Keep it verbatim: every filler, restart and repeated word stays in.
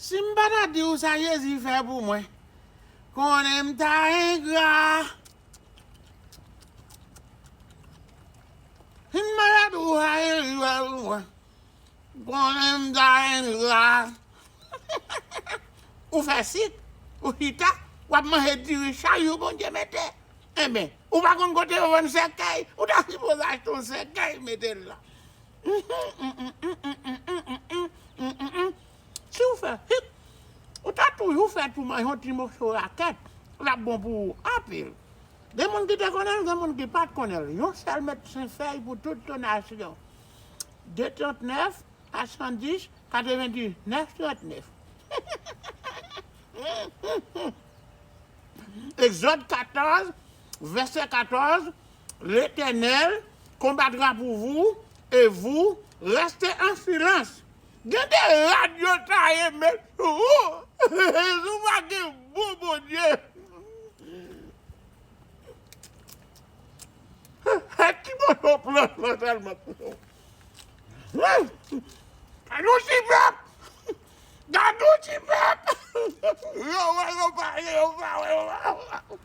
Si m pa ta di w sa Jezi fè pou mwen, konnen m ta engra. Si m pa ta di w sa Jezi fè pou mwen, konnen m ta engra. Ou fè sik, ou chita, w ap manje diri chak jou Bondye mete. Enben, ou pa konn kote yo vann sèkèy, ou ta sipoze achte yon sèkèy mete l la. Si w fè hik, ou ta toujou fè tou manje yon ti moso rakèt, l ap bon pou ou anpil. Gen moun ki te konnen l, gen moun ki pa t konnen l. Yon sèl medsen fèy pou tout tonasyon. De trant nèf a san dis, katrevendiznèf trant nèf. Egzòd katòz, vèsè katòz, L'Éternel combattra pour vous, et vous restez en silence. Gen de rad yo taye, men, si w pa gen bon Bondye. Ti moso plant lan tèlman pou nou. Gade yon ti pèp! Gade yon ti pèp! Yo wè, yo pa wè, yo pa wè, yo pa wè.